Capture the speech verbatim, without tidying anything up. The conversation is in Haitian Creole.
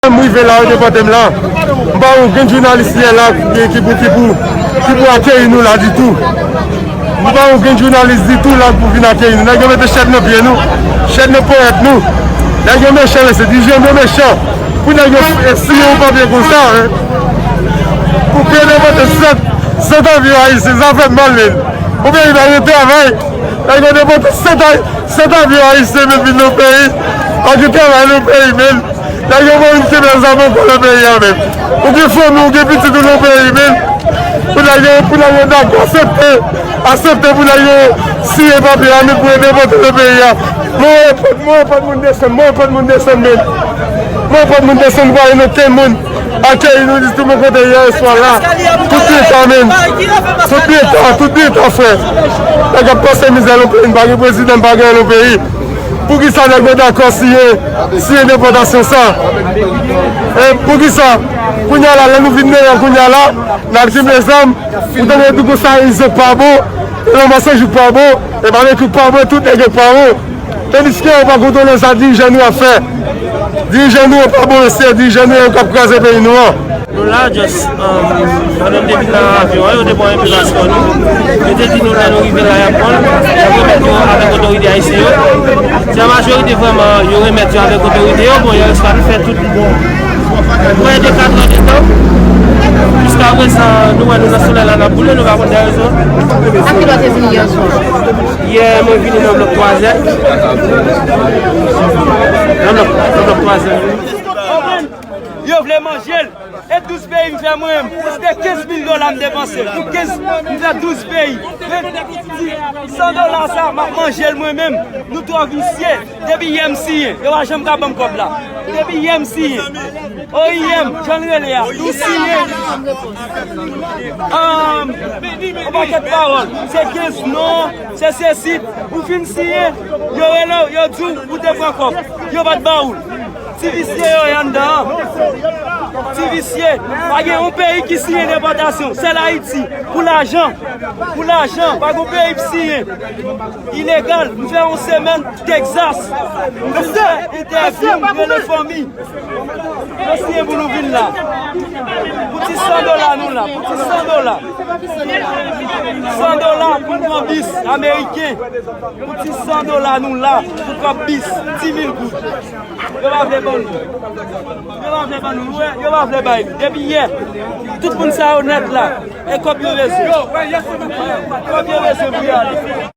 M rive la, yo depòte m la. M pa wè okenn jounalis yè la ki, ki pou, ki pou, ki pou akeyi nou la ditou. M pa wè okenn jounalis ditou la pou vin akeyi nou. Nèg yo mete chèn nan pye nou, chèn nan ponyèt nou. Nèg yo mechan, mesye, dirijan yo mechan. Pou nèg yo siyen yon papye konsa, hein. Pou peye depòte sant, sant avyon ayisyen, sa fè m mal, men. Yon peyi pa gen travay. Nèg yo depòte sant ay-, sant avyon ayisyen, men vin nan peyi. Pa gen travay nan peyi, men. Nèg yo pa vin kenbe zam ankò nan peyi a, men. Ou gen fanmi, ou gen pitit ou nan peyi, men. Pou nèg yo, pou nèg yo dakò aksepte, aksepte pou nèg yo siyen papye a, men pou yo depòte nan peyi a. Mwen, Mwen, pòt moun desann, mwen, pòt moun desann, men. Mwen, pòt moun desann, pa gen okenn moun akeyi nou ditou bò kote yè swa la. Tout byen ta, men. Tout byen ta, tout byen ta, frè. Nèg ap pase mizè nan peyi, n pa gen prezidan, n pa gen anyen nan peyi. Poukisa nèg yo dakò siyen, siyen depòtasyon sa? E poukisa? Kounye a la, lè nou vin deyò, kounye a la, n ap kenbe zam, ou tande tout konsa, izo pa bon, e lanmasaj ou pa bon, e pa gen tout pa bon, tout nèg yo pa bon. Tandiske yo pa kontwole sa dirijan nou ap fè. Dirijan nou yo pa bon, se dirijan nou yo k ap kraze peyi nou an. Nou la, just, um, pandan nou te vin nan avyon an, yo te pran enpe paspò nou. Yo te di nou lè nou rive la, y ap pran l, y ap remèt yo avèk otorite ayisyen yo. Ti majorite vrèman, yo remèt yo avèk otorite yo, bon, yo reskane fè tout prè de kat è de tan. Jiska prezan, nou wè nou nan solèy la, n ap boule, nou pa konn dèyè zon. A kilè w te vini yè swa? Yè, mwen vini nan blòk twazè. Nan blòk, nan blòk twazè. Yo vle manje l. E douz peyi m fè mwen menm. Se kenz mil dola m depanse. Pou kenz, m fè douz peyi. Men, san dola sa, m ap manje l mwen menm. Nou twò visye. Depi yè m siyen, yo pa janm ka ban m kòb la. Depi yè m siyen. O I M, jan l rele a. Nou siyen. Ahn, yon pakèt pawòl. Se kenz non, se sesi. Ou fin siyen, yo rele w, yo di w, ou te pran kòb. Yo pa t ba ou l. Ti visye yo ye anndan an. Ti visye. Pa gen yon peyi ki siyen depòtasyon. Sèl Ayiti. Pou lajan. Pou lajan. Pa gen yon peyi k siyen. Ilegal. M fè yon semèn Texas. M fin fè entèvyou, m rele fanmi. Yo siyen pou nou vin la. Pou ti san dola nou la. Pou ti san dola. San dola pou n pran bis ameriken. Pou ti san dola nou la. Pou pran bis. Dis mil goud. Yo pa vle ban nou. Yo pa vle ban nou. Yo pa vle bay nou. Depi yè. Tout moun sa yo nèt la. E kòb yo bezwen. Kòb yo bezwen pou y ale.